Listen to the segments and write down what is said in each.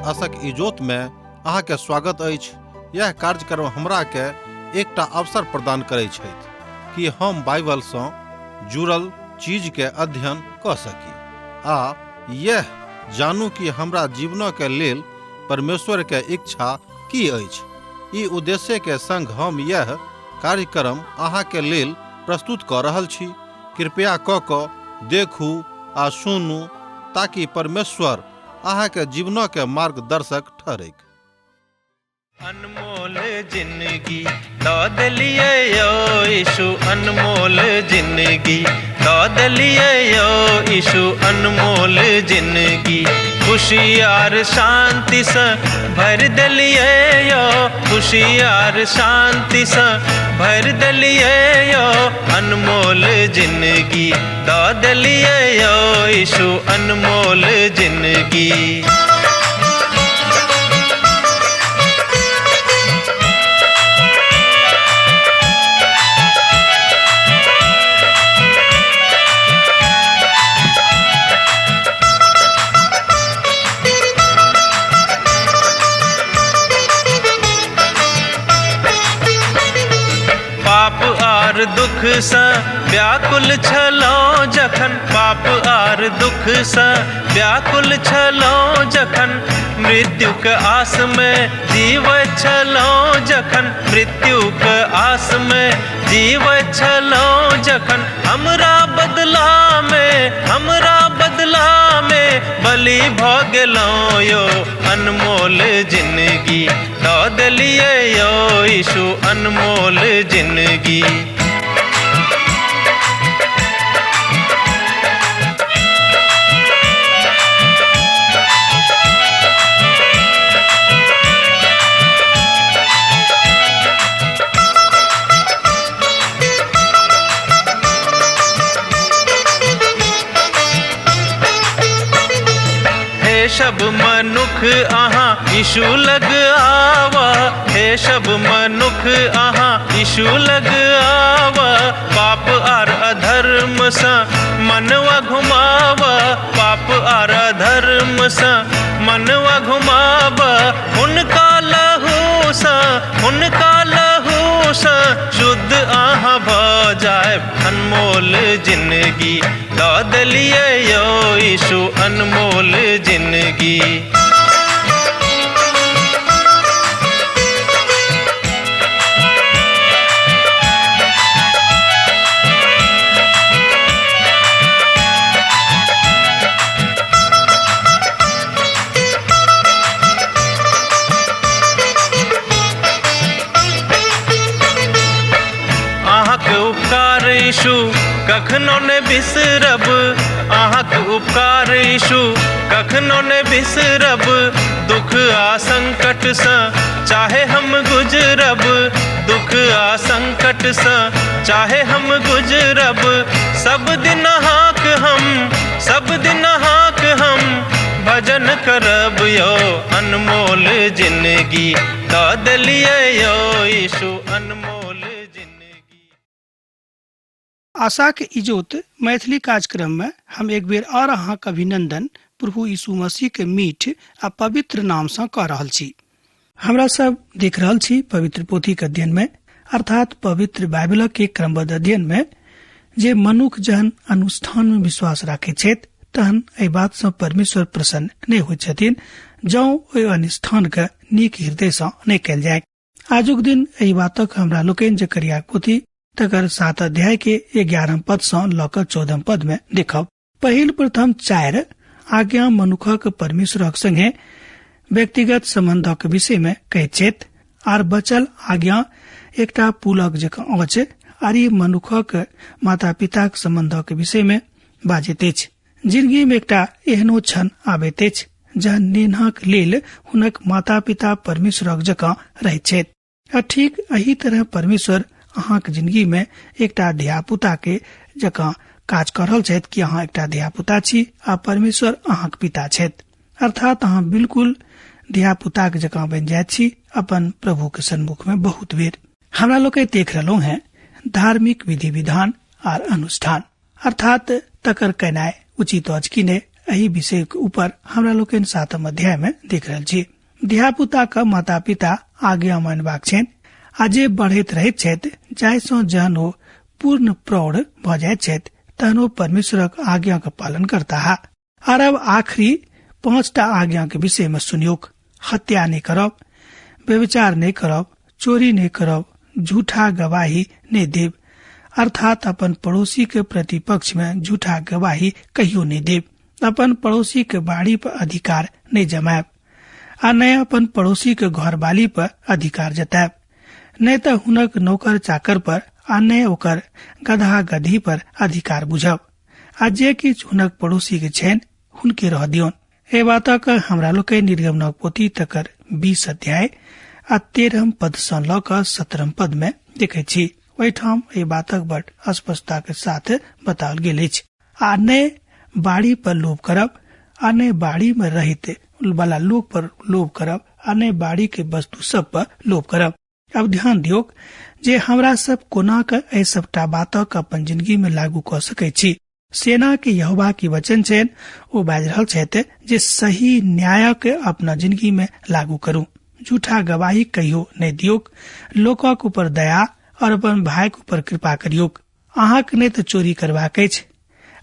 आशक इजोत में अहाँ के स्वागत अछि। यह कार्यक्रम हमरा के एकटा अवसर प्रदान करै छथि कि हम बाइबल सँ जुड़ल चीज के अध्ययन कऽ सकी आ यह जानू कि हमरा जीवन के लेल परमेश्वर के इच्छा की अछि। ई उद्देश्य के संग हम यह कार्यक्रम अहाँ के लेल प्रस्तुत कऽ रहल छी। कृपया कऽ कऽ देखू आ सुनू ताकि परमेश्वर अहाँ के जीवन के मार्गदर्शक ठहरैक। अनमोल जिंदगी दऽ देलियै यौ यीशु, अनमोल जिंदगी दऽ देलियै यौ यीशु, अनमोल जिंदगी खुशी आर शांतिसँ भरि देलियै यौ, खुशी आर शांतिसँ भरि देलियै यौ, अनमोल जिंदगी दऽ देलियै यौ यीशु, अनमोल जिंदगी। पाप आर दुख सँ व्याकुल छलहुँ जखन, पाप आर दुख सँ व्याकुल छलहुँ जखन, मृत्युक आस में जीवैत छलहुँ जखन, मृत्युक आस में जीवैत छलहुँ जखन, हमरा बदला में, हमरा बदला में बलि भऽ गेलहुँ यौ, अनमोल जिंदगी दऽ देलियै यौ यीशु, अनमोल जिंदगी। हे सब मनुख अहाँ यीशु लग आवा, हे सब मनुख अहाँ यीशु लग आवा, पाप आर अधर्म सँ मनवा घुमावा, पाप आर अधर्म सँ मनवा घुमावा, हुनका लहू सँ, हुनका लहू सँ शुद्ध अहाँ भऽ जायब, अनमोल जिंदगी दऽ देलियै यौ यीशु, अनमोल जिंदगी। अहाँके उपकार यीशु कखनो ने बिसरब, अहाँके उपकार यीशु कखनो ने बिसरब, दुख आ संकट सँ चाहे हम गुजरब, दुख आ संकट सँ चाहे हम गुजरब, सब दिन अहाँक हम, सब दिन अहाँक हम भजन करब यौ, अनमोल जिंदगी दऽ देलियै यौ यीशु, अनमोल जिंदगी। आशाक इजोत मैथिली कार्यक्रम में हम एक बेर और अहाँक अभिनंदन प्रभु यीशु मसीह के मीठ आ पवित्र नाम सँ कऽ रहल छी। हमरा सब देख रहल छी पवित्र पोथी के अध्ययन में, अर्थात पवित्र बाइबलक के क्रमबद्ध अध्ययन में, जे मनुख जहन अनुष्ठान में विश्वास राखै छथि तहन एहि बात सँ परमेश्वर प्रसन्न नहि होइत छथिन जौं ओहि अनुष्ठान के नीक हृदय सँ नहि कयल जाय। आजुक दिन एहि बातक हमरा लोकनि जकरियाक पोथी तकर 7 अध्याय के 11 पद सँ लऽ कऽ 14 पद में देखब। पहिल प्रथम 4 आज्ञा मनुखक परमेश्वरक संगे व्यक्तिगत संबंधक विषय में कहैत छथि, आर बचल आज्ञा एकटा पुलक जकाँ अछि आर ई मनुखक माता पिताक संबंधक विषय में बाजैत अछि। जिंदगी में एकटा एहनो क्षण आबैत अछि जहन नेन्हाक लेल हुनक माता पिता परमेश्वरक जकाँ रहैत छथि, आ ठीक एही तरह परमेश्वर अहाँक जिंदगी में एकटा धियापुता के जकाँ काज कऽ रहल छथि कि अहाँ एकटा धियापुता छी आ परमेश्वर अहाँक पिता छथि, अर्थात अहाँ बिल्कुल धियापुताक जकाँ बनि जाइत छी अपन प्रभु के सन्मुख में। बहुत बेर हमरा लोग देख रहलहुँ हैं धार्मिक विधि विधान आर अनुष्ठान, अर्थात तकर केनाइ उचित अछि कि नहि, एहि विषय के ऊपर हमरा लोकनि 7 अध्याय में देख रहल छी। धियापुता के माता पिता आज्ञा मानबाक छनि आ जे बढ़ैत रहैत छथि जाहि सँ जहन ओ पूर्ण प्रौढ़ भऽ जाइत छथि तहन ओ परमेश्वरक आज्ञा के पालन करताह। आर अब आखिरी 5टा आज्ञा के विषय में सुनियोक। हत्या नहि करब, व्यभिचार नहि करब, चोरी नहि करब, झूठा गवाही नहि देब, अर्थात अपन पड़ोसी के प्रतिपक्ष में झूठा गवाही कहियो नहि देब, अपन पड़ोसी के बाड़ी पर अधिकार नहि जमायब आ नहि अपन पड़ोसी के घरवाली पर अधिकार जतायब, नहि तऽ हुनक नौकर चाकर पर आ नहि ओकर गधा गधी पर अधिकार बुझब आ जे किछु हुनक पड़ोसी के छनि हुनके रह दियौन। एहि बातक हमरा लोकनि निर्गमनक पोथी तकर 20 अध्याय आ 13 पद सँ लऽ कऽ 17 पद में देखैत छी। ओहिठाम एहि बातक बड़ स्पष्टता के साथ बताओल गेल अछि। आ नहि बाड़ी पर लोभ करब आ नहि बाड़ी में रहित वाला लोक पर लोभ करब आ नहि बाड़ी के वस्तु सब पर लोभ करब। अब ध्यान दियौक जे हमरा सब कोना के एहि सबटा बातक अपन जिंदगी में लागू कऽ सकैत छी। सेना के यहोवा की वचन छनि, ओ बाजि रहल छथि जे सही न्यायक अपना जिंदगी में लागू करू, झूठा गवाही कहियो नहि दियौक, लोकक ऊपर दया और अपन भाई के ऊपर कृपा करियौक। अहाँके नहि तऽ चोरी करबाक अछि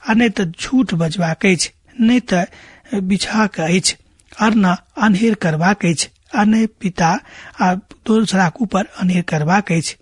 आ नहि तऽ झूठ बजबाक अछि, नहि तऽ बिछाक अछि और न अनहेर करबाक अछि आ नहि पिता आ दोसराक ऊपर अनहेर करबाक अछि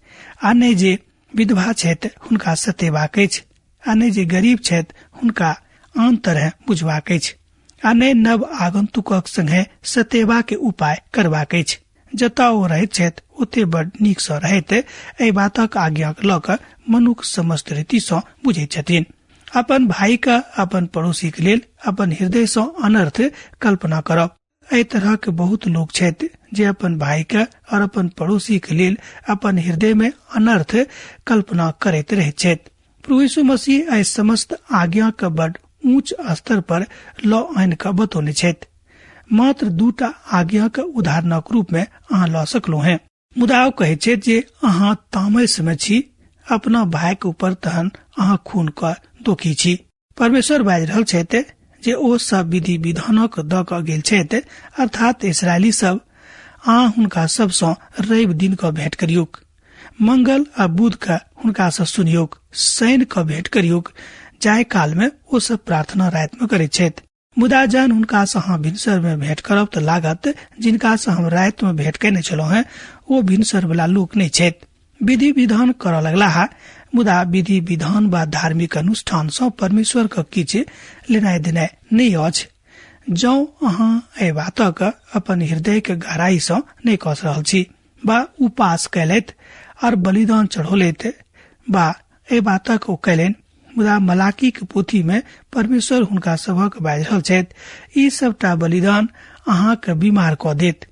आ नहि जे विधवा छथि हुनका सतेबाक अछि आ नहि जे गरीब छथि हुनका आन तरह बुझबाक अछि आ नहि नव आगंतुकक संगे सतेबा के उपाय करबाक अछि। जतऽ ओ रहैत छथि ओते बड़ नीक सँ रहैत एहि बातक आज्ञा लऽ कऽ मनुख समस्त रीति सँ बुझैत छथिन। अपन भाई के अपन पड़ोसी के लेल अपन हृदय सँ अनर्थ कल्पना करब। एहि तरह के बहुत लोक छथि जे अपन भाई के और अपन पड़ोसी के लेल अपन हृदय में अनर्थ कल्पना करैत रहैत छथि। प्रभु यीशु मसीह एहि समस्त आज्ञा के बड़ ऊंच स्तर पर लऽ आनि कऽ बतौने छथि। मात्र 2टा आज्ञा के उदाहरणक रूप में अहाँ लऽ सकलहुँ हैं, मुदा ओ कहै छथि जे अहाँ तामस में छी, अपना भाई के ऊपर तहन अहाँ खून के दोषी छी। परमेश्वर बाजि रहल छथि जे ओ सब विधि विधानक दऽ कऽ गेल छथि, अर्थात इसराइली सब, अहाँ हुनका सब सँ रवि दिन कऽ भेंट करियौक, मंगल आ बुध के हुनका सँ सुनियौक, शनि कऽ भेंट करियौक, जाहि काल में ओ सब प्रार्थना राति में करैत छथि। मुदा जहन हुनका सँ अहाँ भिनसर में भेंट करब तऽ लागत जिनका सँ हम राति में भेंट केने छलहुँ हैं ओ भिनसर वाला लोक नहि छथि। विधि विधान करऽ लगलाह, मुदा विधि विधान वा धार्मिक अनुष्ठान सँ परमेश्वर के किछु लेनाइ देनाइ नहि अछि। जँ अहाँ एहि बातक अपन हृदय के गहराई सँ नहि कऽ रहल छी वा उपास कयलथि और बलिदान चढ़ौलथि वा एहि बातक ओ कयलनि, मुदा मलाकी के पोथी में परमेश्वर हुनका सभक बाजि रहल छथि, ई सबटा बलिदान अहाँके बीमार कऽ देत,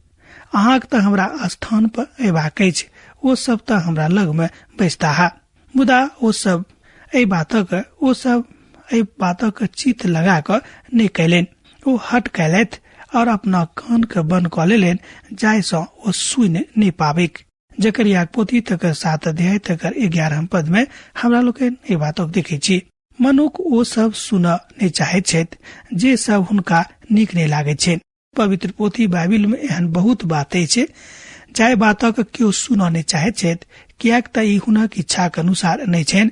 अहाँके तऽ हमरा स्थान पर अयबाक अछि, ओ सब तऽ हमरा लग में बैसताह। मुदा ओ सब एहि बातक चित्त लगा कऽ नहि कयलनि, ओ हट कयलथि और अपना कान के बंद कऽ लेलनि जाहि सँ ओ सुनि नहि पाबिक। जकरियाक पोथी तकर 7 अध्याय तकर 11 पद में हमरा लोकनि एहि बातक देखै छी। मनुख ओ सब सुनऽ नहि चाहैत छथि जे सब हुनका नीक नहि लागैत छनि। पवित्र पोथी बाइबिल में एहन बहुत बात अछि जाहि बातक केओ सुनऽ नहि चाहैत छथि, किएक तऽ ई हुनक इच्छाक अनुसार नहि छनि,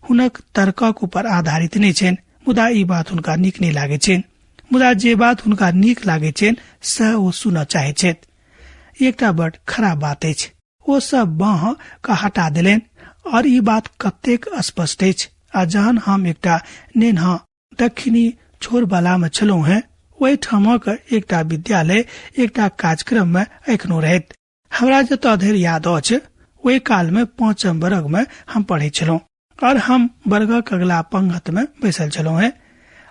हुनक तर्कक ऊपर आधारित नहि छनि, मुदा ई बात हुनका नीक नहि लागैत छनि। मुदा जे बात हुनका नीक लागैत छनि सएह ओ सुनऽ चाहैत छथि। एकटा बड़ खराब बात अछि। ओ सब बाँह के हटा देलनि और ई बात कतेक स्पष्ट अछि। आ जहन हम एकटा नेन्हा दक्षिणी छोर वाला में छलहुँ हैं, ओहि ठामक एकटा विद्यालय एकटा कार्यक्रम में एखनो रहैत। हमरा जतऽ धरि याद अछि ओहि काल में 5म वर्ग में हम पढ़ै छलहुँ और हम वर्गक अगला पंगत में बैसल छलहुँ हैं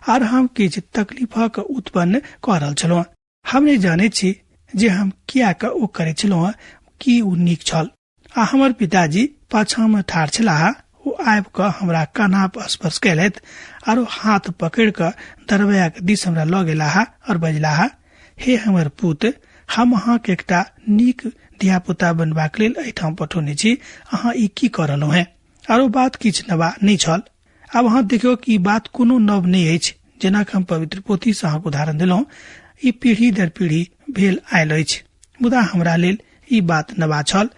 और हम किछु तकलीफक उत्पन्न कऽ रहल छलहुँ। हम नहि जानै छी जे हम किएक ओ करै छलहुँ, की ओ नीक छल। आ हमर पिताजी पाछाँ में ठाढ़ छलाह, ओ आबि कऽ हमरा कान्हा पर स्पर्श कयलथि आर ओ हाथ पकड़ि कऽ दरबैयाक दिस हमरा लऽ गेलाह और बजलाह, हे हमर पुत, हम अहाँके एकटा नीक धियापुता बनबाक लेल एहिठाम पठौने छी, अहाँ ई की कऽ रहलहुँ हेँ? आरो बात किछु नवा नहि छल। आब अहाँ देखियौ कि ई बात कोनो नव नहि अछि जेना हम पवित्र पोथी सँ अहाँके उदाहरण देलहुँ, ई पीढ़ी दर पीढ़ी भेल आयल अछि। मुदा हमरा लेल ई बात नवा छल,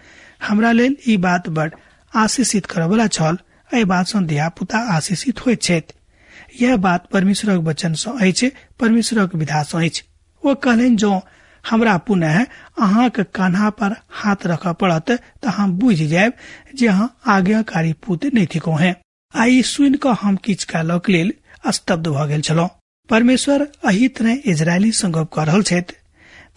हमरा लेल ई बात बड़ आशीषित करयवला छल। एहि बात सँ धियापुता आशीषित होइत छथि। यह बात परमेश्वरक वचन सँ अछि, परमेश्वरक विधा सँ अछि। ओ कहलनि, जँ हमरा पुनः अहाँक कान्हा पर हाथ रखऽ पड़त तऽ हम बुझि जायब जे अहाँ आज्ञाकारी पुत नहि थिकहुँ हेँ। आ ई सुनि कऽ हम किछु कालक लेल स्तब्ध भऽ गेल छलहुँ। परमेश्वर एहि तरह इजरायली सँ गप कऽ रहल छथि,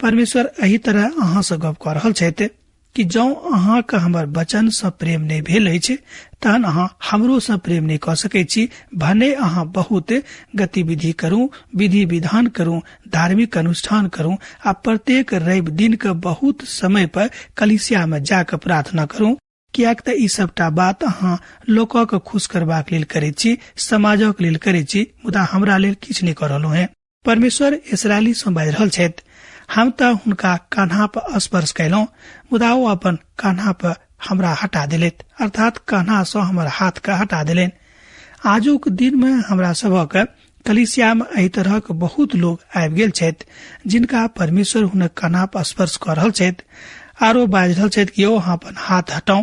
परमेश्वर एहि तरह अहाँ सँ गप कऽ रहल छथि कि जँ अहाँके हमर वचन सँ प्रेम नहि भेल अछि तहन अहाँ हमरो सँ प्रेम नहि कऽ सकैत छी। भने अहाँ बहुत गतिविधि करू, विधि विधान करू, धार्मिक अनुष्ठान करू आ प्रत्येक रवि दिन के बहुत समय पर कलीसिया में जाके प्रार्थना करू, किएक तऽ ई सबटा बात अहाँ लोकक खुश करबाक लेल करैत छी, समाजक लेल करैत छी, मुदा हमरा लेल किछु नहि कऽ रहलहुँ हेँ। परमेश्वर इसराइली सँ बाजि रहल छथि, हम तऽ हुनका कान्हा पर स्पर्श कयलहुँ, मुदा ओ अपन कान्हा पर हमरा हटा देलथि, अर्थात कान्हा सँ हमर हाथ के हटा देलनि। आजुक दिन मे हमरा सभक कलीसिया मे एहि तरहक बहुत लोग आबि गेल छथि जिनका परमेश्वर हुनक कान्हा पर स्पर्श कऽ रहल छथि आरो बाजि रहल छथि कि यौ अहाँ अपन हाथ हटाउ,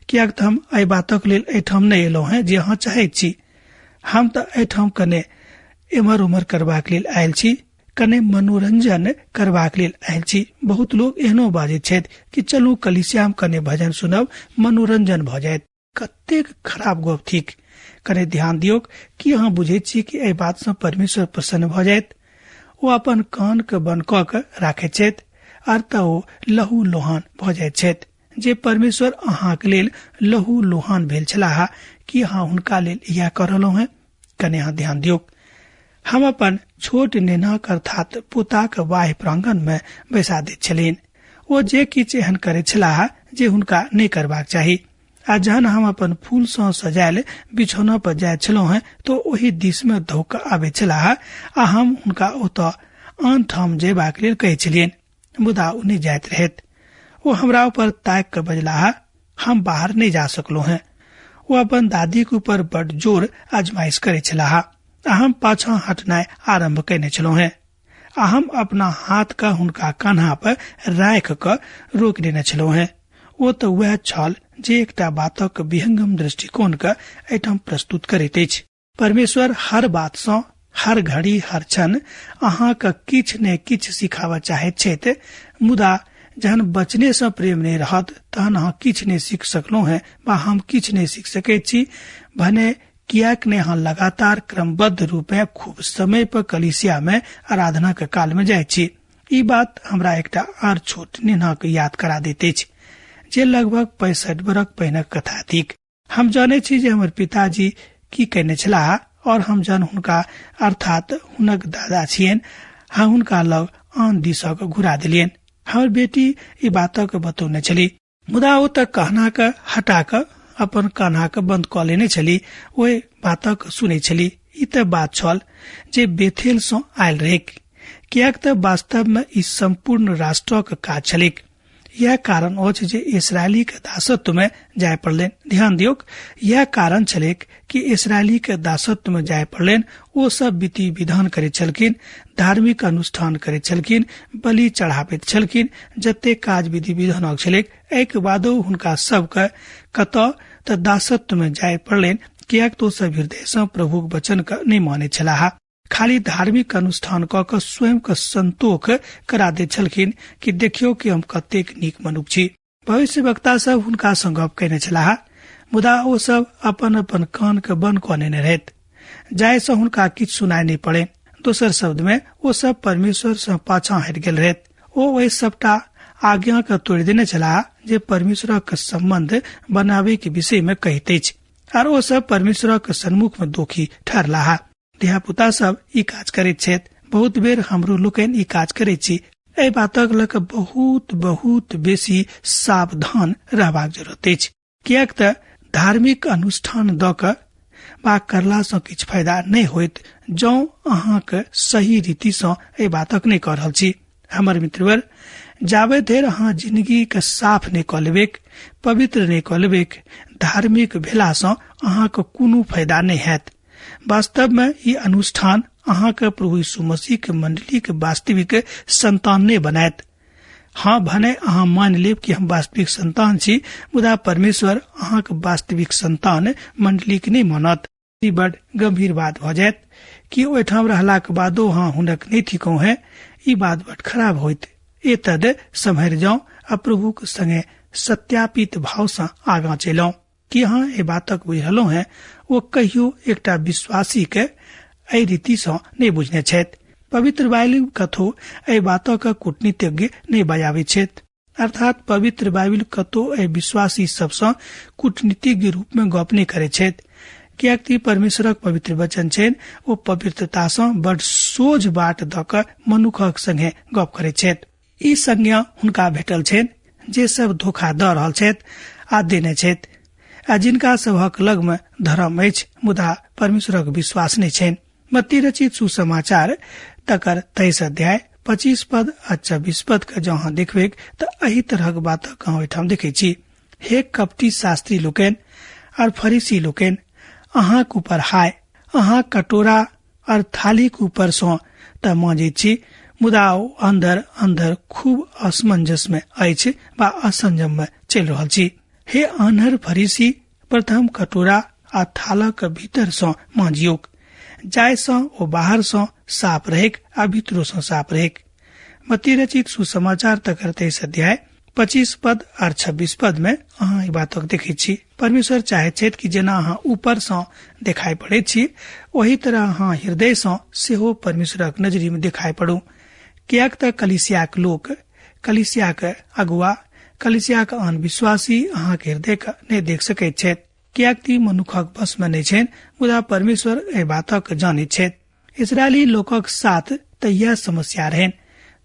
किएक तऽ हम एहि बातक लेल एहिठाम नहि एलहुँ हेँ जे अहाँ चाहैत छी। हम तऽ एहिठाम कने एम्हर उम्हर करबाक लेल आयल छी, कने मनोरंजन करबाक लेल आयल छी। बहुत लोग एहनो बाजैत छथि कि चलू कलीसिया मे कने भजन सुनब, मनोरंजन भऽ जायत। कतेक खराब गप थिक। कने ध्यान दियौक, कि अहाँ बुझैत छी कि एहि बात सँ परमेश्वर प्रसन्न भऽ जायत? ओ अपन कान के बंद कऽ के राखैत छथि आर तऽ ओ लहू लोहान भऽ जाइत छथि। जे परमेश्वर अहाँक लेल लहू लोहान भेल छलाह, कि अहाँ हुनका लेल इएह कऽ रहलहुँ हेँ? कने अहाँ ध्यान दियौक। हम अपन छोट नेनाक अर्थात पोताक बाह्य प्रांगण मे बैसा दैत छलियनि। ओ जे किछु एहन करैत छलाह जे हुनका नहि करबाक चाही, आ जहन हम अपन फूल सँ सजायल बिछौना पर जाइत छलहुँ हेँ तऽ ओहि दिस मे धोक आबैत छलाह आ हम हुनका ओतऽ आन ठाम जयबाक लेल कहैत छलियनि, मुदा ओ नहि जाइत रहथि। ओ हमरा ऊपर ताकि कऽ बजलाह, हम बाहर नहि जा सकलहुँ हेँ। ओ अपन दादीक ऊपर बड जोर आजमाइश करैत छलाह आ हम पाछाँ हटनाइ आरम्भ कयने छलहुँ हेँ आ हम अपना हाथ के हुनका कान्हा पर राखि कऽ रोकि लेने छलहुँ हेँ। ओ तऽ वएह छल जे एकटा बातक विहंगम दृष्टिकोण के एहिठाम प्रस्तुत करैत अछि। परमेश्वर हर बात सँ हर घड़ी हर क्षण अहाँके किछु ने किछु सिखाबऽ चाहैत छथि, मुदा जहन बचने सँ प्रेम नहि रहत तहन अहाँ किछु नहि सीख सकलहुँ हेँ वा हम किछु नहि सीख सकैत छी। भने किएक नहि अहाँ लगातार क्रमबद्ध रूपे खूब समय पर कलीसिया में आराधना के काल में जाइत छी। ई बात हमरा एकटा आर छोट नेनाक याद करा दैत अछि जे लगभग 65 बरख पहिनक कथा थिक। हम जानै छी जे हमर पिताजी की कयने छलाह और हम जहन हुनका अर्थात हुनक दादा छियनि हम हुनका लग आन दिशक घुरा देलियनि। हमर बेटी ई बातक बतौने छली, मुदा ओ तऽ कहना के हटा कऽ अपन कान्हा के बंद कऽ लेने छली, ओहि बातक सुनै छली। ई तऽ बात छल जे बेथेल सँ आयल रहैक, किएक तऽ वास्तव में ई सम्पूर्ण राष्ट्रक काज छलैक। यह कारण अछि जे इसराइली के दासत्व में जाय पड़लनि। ध्यान दियौक, यह कारण छलैक कि इसराइली के दासत्व में जाय पड़लनि। ओ सब विधि विधान करैत छलखिन, धार्मिक अनुष्ठान करैत छलखिन, बलि चढ़ाबैत छलखिन, जते काज विधि विधानक छलैक। एहिके बादो हुनका सबके कतऽ तऽ दासत्व में जाय पड़लनि, किएक तऽ ओ सब हृदय सँ प्रभुक वचन के नहि मानैत छलाह। खाली धार्मिक अनुष्ठान कऽ कऽ स्वयं के संतोख करा दैत छलखिन कि देखियौ कि हम कतेक नीक मनुख छी। भविष्य वक्ता सब हुनका सँ गप कयने छलाह, मुदा ओ सब अपन अपन कान के बंद कऽ नेने रहथि, जाहि सँ हुनका किछु सुनाइ नहि पड़े। दोसर शब्द में ओ सब परमेश्वर सँ पाछाँ हटि गेल रहथि। ओ ओहि सबटा आज्ञा के तोड़ि देने छलाह जे परमेश्वरक संबंध बनाबे के विषय में कहैत अछि, आर ओ सब परमेश्वरक सन्मुख में दोखी ठहरलाह। धियापुता सब ई काज करैत छथि, बहुत बेर हमरो लोकनि ई काज करैत छी। एहि बातक लऽ कऽ बहुत बहुत बेसी सावधान रहबाक जरूरत अछि, किएक तऽ धार्मिक अनुष्ठान दऽ कऽ वा करला सँ किछु फायदा नहि होइत जौं अहाँके सही रीति सँ एहि बातक नहि कऽ रहल छी। हमर मित्रवर, जाबे धरि अहाँ जिंदगी के साफ नहि कऽ लेबेक, पवित्र नहि कऽ लेबेक, धार्मिक भेला सँ अहाँके कोनो फायदा नहि हैत। वास्तव में ई अनुष्ठान अहाँके प्रभु यीशु मसीह के मंडली के वास्तविक संतान नहि बनायत। हाँ, भने अहाँ मान लेब कि हम वास्तविक संतान छी, मुदा परमेश्वर अहाँके वास्तविक संतान मंडली के नहि मानत। ई बड़ गंभीर बात भऽ जायत कि ओहिठाम रहलाक बादो अहाँ हुनक नहि थिकौं हैं। ई बात बड़ खराब होइत। एतद सम्हरि जाउ आ प्रभुक संगे सत्यापित भाव सँ आगाँ चलौ। कि अहाँ एहि बातक बुझलहुँ हैं? ओ कहियो एकटा विश्वासी के एहि रीति सँ नहि बुझने छथि। पवित्र बाइबिल कथो एहि बातक कूटनीतिज्ञ नहि बजाबैत छथि। अर्थात पवित्र बाइबिल कतौ एहि विश्वासी सबसँ कूटनीतिज्ञ रूप में गप नहि करैत छथि, किएक परमेश्वरक पवित्र वचन छनि। ओ पवित्रता सँ बड़ सोझ बाट दऽ कऽ मनुखक संगे गप करैत छथि। ई संज्ञा हुनका भेटल छनि जे सब धोखा दऽ रहल छथि आ देने छथि आ जिनका सभक लग में धर्म अछि मुदा परमेश्वरक विश्वास नहि छनि। मत्ती रचित सुसमाचार तकर 23 अध्याय 25 पद आ 26 पद के जँ अहाँ देखबैक तऽ एहि तरहक बातक अहाँ ओहिठाम देखै छी। हे कपटी शास्त्री लोकनि और फरीसी लोकनि, अहाँक ऊपर हाय! अहाँ कटोरा और थालीक ऊपर सँ तऽ मांजैत छी, मुदा ओ अंदर अंदर खूब असमंजस में अछि वा असंयम में चलि रहल छी। हे आन्हर फरीसी, प्रथम कटोरा आ थालक भीतर सँ मांजियोक, जाय सँ ओ बाहर सँ साफ रहेक आ भीतरो सँ साफ रहेक। मत्ती रचित सुसमाचार तकर 23 अध्याय 25 पद और 26 पद में अहाँ ई बातक देखैत छी। परमेश्वर चाहैत छथि कि जेना अहाँ ऊपर सँ देखाइ पड़ैत छी, ओही तरह अहाँ हृदय सँ सेहो परमेश्वरक नजरी में देखाइ पड़ू। किएक तऽ कलीसियाक लोक, कलीसियाक अगुआ, कलीसियाक आन विश्वासी अहाँके हृदय के नहि देख सकैत छथि, किएक तऽ मनुखक बस में नहि छनि, मुदा परमेश्वर एहि बातक जानैत छथि। इस्राएली लोकक साथ तऽ यह समस्या रहनि।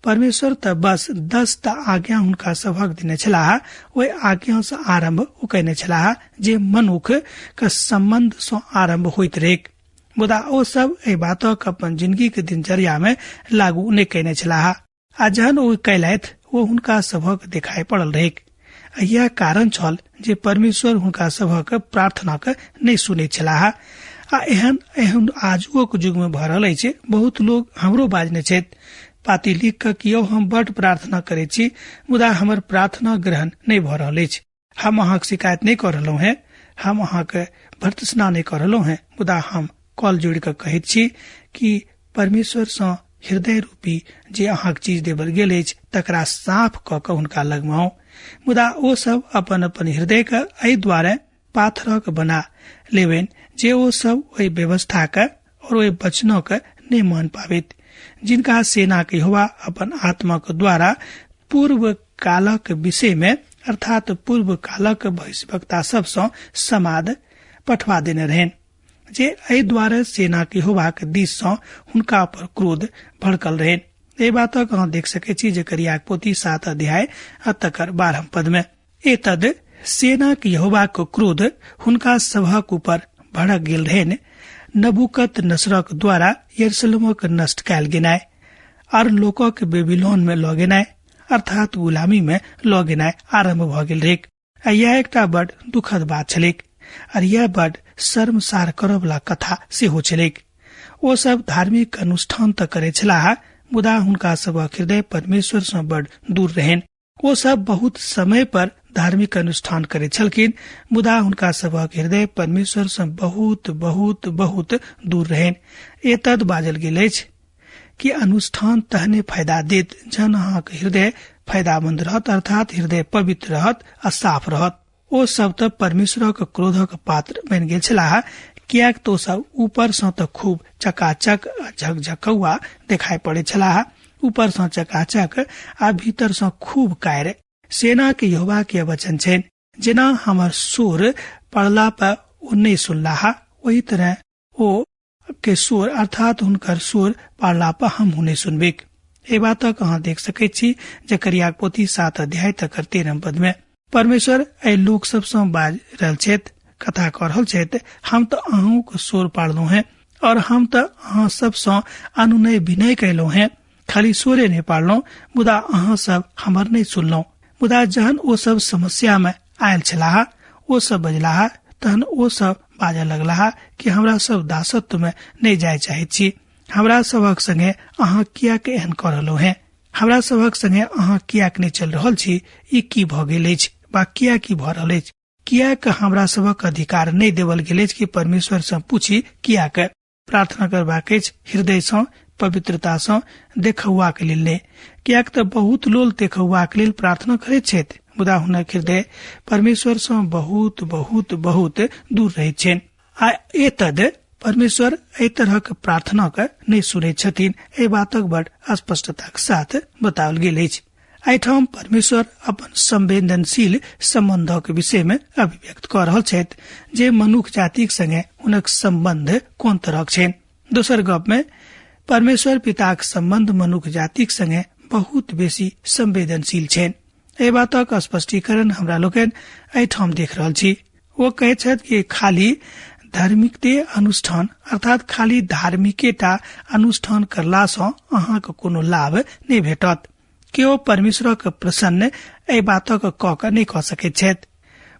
परमेश्वर तऽ बस 10 टा आज्ञा हुनका सभक देने छलाह। ओहि आज्ञा सँ आरंभ ओ कयने छलाह जे मनुख के संबंध सँ आरंभ होइत रहैक, मुदा ओ सब एहि बातक अपन जिंदगी के दिनचर्या में लागू नहि कयने छलाह आ जहन ओ कयलथि ओ हुनका सभक देखाइ पड़ल रहैक। यह कारण छल जे परमेश्वर हुनका सभक प्रार्थना के नहि सुनैत छलाह। आ एहन एहन आजुओक युग में भऽ रहल अछि। बहुत लोग हमरो बाजने छथि पाती लिख कऽ कि यौ हम बड प्रार्थना करै छी, मुदा हमर प्रार्थना ग्रहण नहि भऽ रहल अछि। हम अहाँक शिकायत नहि कऽ रहलहुँ हेँ, हम अहाँक भर्त्सना नहि कऽ रहलहुँ हेँ, मुदा हम कॉल जोड़ि कऽ कहैत छी कि परमेश्वर सँ हृदय रूपी जे अहाँक चीज देवल गेल अछि तकरा साफ कऽ कऽ हुनका लगमे आउ। मुदा ओ सब अपन अपन हृदय के एहि दुआरे पाथरक बना लेबनि जे ओ सब ओहि व्यवस्था के और ओहि वचनक नहि मान पाबैत, जिनका सेना के यहोवा अपन आत्माक द्वारा पूर्व कालक विषय में अर्थात पूर्व कालक भविष्यवक्ता सब सँ समाद पठवा देने रहनि, जे एहि द्वारे सेना के यहोवाक दिस सँ हुनका पर क्रोध भड़कल रहनि। एहि बातक अहाँ देख सकैत छी जकरियाक पोथी 7 अध्याय आ तकर 12 पद में। एतद सेनाक यहोवाक क्रोध हुनका सभक ऊपर भड़क गेल रहनि नबूकत नसरक द्वारा यरूशलेमक नष्ट कयल गेनाइ और लोकक बेबीलोन में लऽ गेनाइ अर्थात गुलामी में लऽ गेनाइ आरंभ भऽ गेल रहैक। आ यह एकटा बड़ दुखद बात छलैक और यह बड़ शर्मसार करऽवला कथा सेहो छलैक। ओ सब धार्मिक अनुष्ठान तऽ करै छलाह, मुदा हुनका सभक हृदय परमेश्वर सँ बड़ दूर रहनि। ओ सब बहुत समय पर धार्मिक अनुष्ठान करैत छलखिन, मुदा हुनका सभक हृदय परमेश्वर सँ बहुत बहुत बहुत दूर रहनि। एतद बाजल गेल अछि कि अनुष्ठान तहने फायदा देत जहन अहाँक हृदय फायदामंद रहत, अर्थात हृदय पवित्र रहत आ साफ रहत। ओ सब तऽ परमेश्वरक क्रोधक पात्र बनि गेल छलाह, किएक तऽ ओ सब ऊपर सँ तऽ खूब चकाचक आ झकझकौआ देखाइ पड़ैत छलाह, ऊपर सँ चकाचक आ भीतर सँ खूब कायर। सेना के यहोवा के वचन छनि, जेना हमर सुर पड़ला पर ओ नहि सुनलाह, ओही तरह ओ के सुर अर्थात हुनकर सुर पड़ला पर हमहूँ नहि सुनबिक। एहि बातक अहाँ देख सकैत छी जकरियाक पोथी 7 अध्याय तकर 13 पद में। परमेश्वर एहि लोक सब सँ बाजि रहल छथि, कथा कऽ रहल छथि, हम तऽ अहूँक सोर पाड़लहुँ हेँ और हम तऽ अहाँ सब सँ अनुनय विनय कयलहुँ हेँ, खाली सोरे नहि पाड़लहुँ, मुदा अहाँ सब हमर नहि सुनलहुँ। मुदा जहन ओ सब समस्या में आयल छलाह, ओ सब बजलाह, तहन ओ सब बाजऽ लगलाह कि हमरा सब दासत्व में नहि जाय चाहैत छी, हमरा सभक संगे अहाँ कियाक एहन कऽ रहलहुँ हेँ? हमरा सभक संगे अहाँ कियाक नहि चलि रहल छी? ई की भऽ गेल अछि वा किया की भऽ रहल अछि? कियाक हमरा सभक अधिकार नहि देवल गेल अछि कि परमेश्वर सँ पूछी कियाक? प्रार्थना करबाक अछि हृदय सँ, पवित्रता सँ, देखौआक लेल नहि। कियाक तऽ बहुत लोल देखौआक लेल प्रार्थना करैत छथि, मुदा हुनक हृदय परमेश्वर सँ बहुत बहुत बहुत दूर रहैत छनि। आ एतद परमेश्वर एहि तरहक प्रार्थनाक नहि सुनैत छथिन। एहि बातक बड़ स्पष्टताक साथ बताओल गेल अछि। एहिठाम परमेश्वर अपन संवेदनशील सम्बन्धक विषय में अभिव्यक्त कऽ रहल छथि जे मनुख जातिक संगे हुनक सम्बन्ध कोन तरहक छनि। दोसर गप में परमेश्वर पिताक सम्बन्ध मनुख जातिक संगे बहुत बेसी संवेदनशील छनि। एहि बातक स्पष्टीकरण हमरा लोकनि एहिठाम देख रहल छी। ओ कहैत छथि कि खाली धार्मिकते अनुष्ठान अर्थात खाली धार्मिकेटा अनुष्ठान करला सँ अहाँके कोनो लाभ नहि भेटत। केओ परमेश्वरक प्रसन्न एहि बातक कऽ कऽ नहि कऽ सकैत छथि।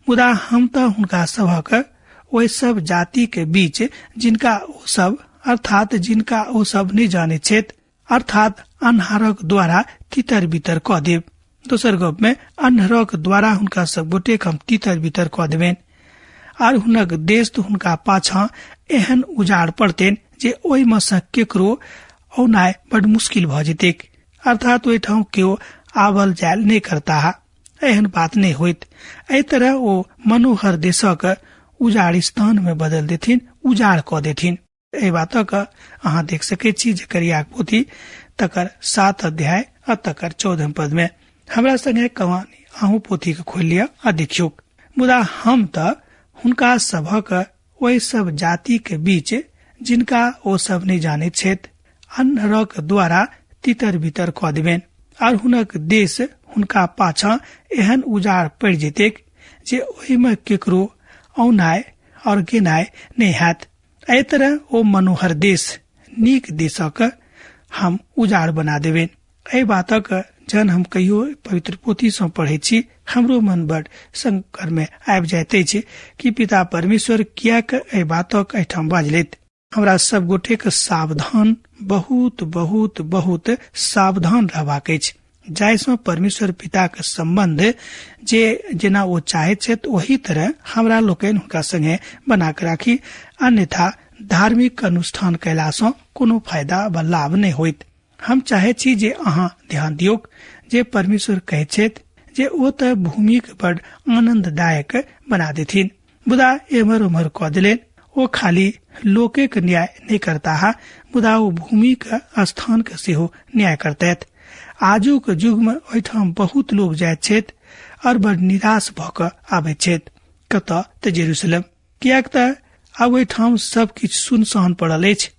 मुदा हम तऽ हुनका सभक ओहि सब जाति के बीच जिनका ओ सब अर्थात जिनका ओ सब नहि जानैत छथि अर्थात अन्हारक द्वारा तितर बितर कऽ देब। दोसर गप में अन्हरक द्वारा हुनका सब गोटे हम तितर बितर कऽ देबनि आर हुनक देश तऽ हुनका पाछाँ एहन उजाड़ पड़तनि जे ओहिमे सँ केकरो औनाइ बड मुश्किल भऽ जेतैक, अर्थात ओहिठाम केओ आवल जायल नहि करताह, एहन बात नहि होइत। एहि तरह ओ मनोहर देशक उजाड़ स्थान में बदल देथिन, उजाड़ कऽ देथिन। एहि बातक अहाँ देख सकैत छी जकरियाक पोथी तकर 7 अध्याय आ तकर 14 पद में। हमरा संगे कहानी अहूँ पोथी के खोलि लिअ आ देखियौ। मुदा हम तऽ हुनका सभक ओहि सब जाति के बीच जिनका ओ सब नहि जानैत छथि अन्हरक द्वारा तितर बितर कऽ देबनि आर हुनक देश हुनका पाछाँ एहन उजाड़ पड़ि जेतैक जे ओहिमे केकरो औनाइ और गेनाइ नहि हैत। एहि तरह ओ मनोहर देश नीक देशक हम उजाड़ बना देबनि। एहि बातक जहन हम कहियो पवित्र पोथी सँ पढ़ैत छी हमरो मन बड़ संकर में आबि जाइत अछि कि पिता परमेश्वर कियाक एहि बातक एहिठाम बाजलथि। हमरा सब गोटे के सावधान, बहुत बहुत बहुत सावधान रहबाक अछि जाहि सँ परमेश्वर पिता के सम्बन्ध जे जेना ओ चाहैत छथि ओही तरह हमरा लोकनि हुनका संगे बना के राखी, अन्यथा धार्मिक अनुष्ठान कयला सँ कोनो फायदा वा लाभ नहि होइत। हम चाहैत छी जे अहाँ ध्यान दियौक जे परमेश्वर कहैत छथि जे ओ तऽ भूमिक बड़ आनंददायक बना देथिन, मुदा एम्हर ओम्हर कऽ देलनि। ओ खाली लोके के न्याय नहि करताह, मुदा ओ भूमि के स्थान के सेहो न्याय करतैथ। आजुक युग में ओहिठाम बहुत लोग जाइत छथि और बड़ निराश भऽ कऽ आबैत छथि। कतऽ तऽ जेरूसलम, किएक तऽ आब ओहिठाम सब किछु सुनसान पड़ल अछि।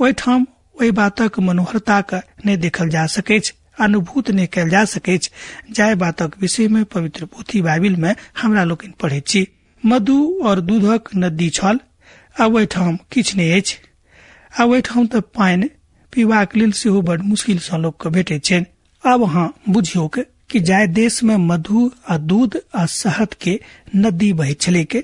ओहिठाम ओहि बातक मनोहरताक नहि देखल जा सकैछ, अनुभूत नहि कयल जा सकैछ जाहि बातक विषय में पवित्र पोथी बाइबिल में हमरा लोकनि पढ़ैत छी। मधु और दूधक नदी छल, आब ओहिठाम किछु नहि अछि। आब ओहिठाम तऽ पानि पीबाक लेल सेहो बड़ मुश्किल सँ लोक के भेटैत छनि। आब अहाँ बुझियौक कि जाहि देश में मधु आ दूध आ शहद के नदी बहैत छलैक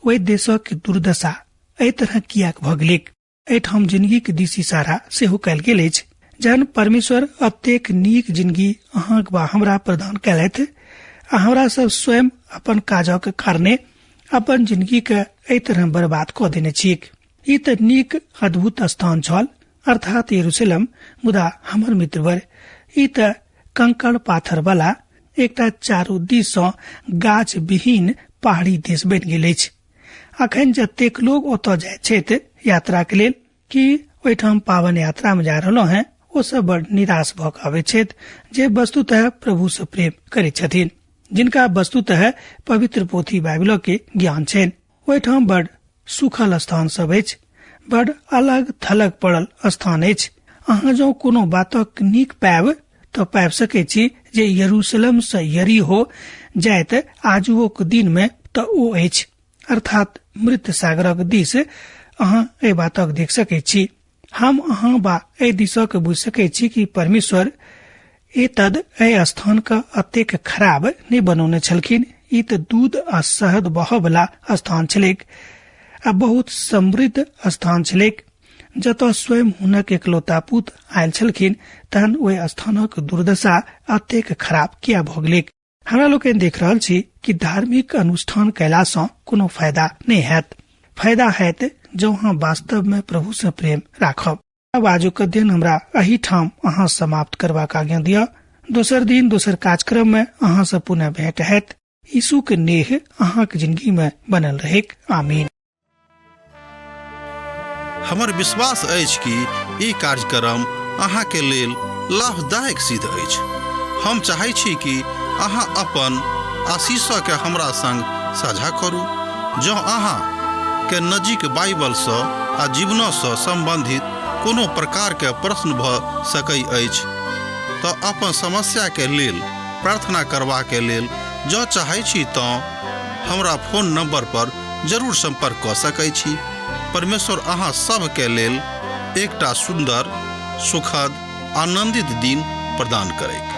ओहि देशक दुर्दशा एहि तरह कियाक भऽ गेलैक। एहिठाम जिंदगी के दिस इशारा सेहो कयल गेल अछि। जहन परमेश्वर अतेक नीक जिंदगी अहाँक वा हमरा प्रदान कयलथि आ हमरा सब स्वयं अपन काजक कारणे अपन जिंदगी के एहि तरह बर्बाद कऽ देने छी। ई तऽ नीक अद्भुत स्थान छल अर्थात यरूशलेम, मुदा हमर मित्रवर ई तऽ कंकड़ पाथर वाला एकटा चारू दिस सँ गाछ विहीन पहाड़ी देश बनि गेल अछि। अखन जतेक लोग ओतऽ जाइत छथि यात्रा के लेल कि ओहिठाम पावन यात्रा में जा रहलहुँ हैं, ओ सब बड़ निराश भऽ कऽ आबैत छथि जे वस्तुतः प्रभु सँ प्रेम करैत छथिन, जिनका वस्तुतः पवित्र पोथी बाइबिल के ज्ञान छनि। ओहिठाम बड़ सूखल स्थान सब अछि, बड़ अलग थलग पड़ल स्थान अछि। अहाँ जँ कोनो बातक नीक पायब तऽ पाबि सकैत छी जे यरूशलेम सँ यरीहो जाइत आजुओक दिन में तऽ ओ अछि, अर्थात मृत सागरक दिस अहाँ एहि बातक देख सकैत छी। हम अहाँ बा एहि दिसक बुझि सकैत छी कि परमेश्वर एतद एहि स्थान के अतेक खराब नहि बनौने छलखिन। ई तऽ दूध आ शहद बहऽ वाला स्थान छलैक आ बहुत समृद्ध स्थान छलैक। जतऽ स्वयं हुनक एकलौता पुत आयल छलखिन, तहन ओहि स्थानक दुर्दशा अतेक खराब किया भऽ गेलैक? हमरा लोकनि देख रहल छी कि धार्मिक अनुष्ठान कयला सँ कोनो फायदा नहि हैत। फायदा हैत जँ अहाँ वास्तव में प्रभु सँ प्रेम राखब। आब आजुक अध्ययन हमरा एहि ठाम अहाँ समाप्त करबाक आज्ञा दिअ। दोसर दिन दोसर कार्यक्रम में अहाँ सँ पुनः भेंट हैत। यीशु के नेह अहाँक जिंदगी में बनल रहेक। आमीन। हमर विश्वास अछि कि ई कार्यक्रम अहाँके लेल लाभदायक सिद्ध अछि। हम चाहै छी कि अहाँ अपन आशीषके हमरा संग साझा करू। जँ अहाँ के नजीक बाइबलसँ आ जीवनसँ सम्बन्धित कोनो प्रकारके प्रश्न भऽ सकै अछि तऽ अपन समस्याके लेल प्रार्थना करबाके लेल जँ चाहै छी तँ हमरा फोन नंबर पर जरूर संपर्क कऽ सकै छी। परमेश्वर अहाँ सभके लेल एकटा सुन्दर, सुखद, आनंदित दिन प्रदान करैक।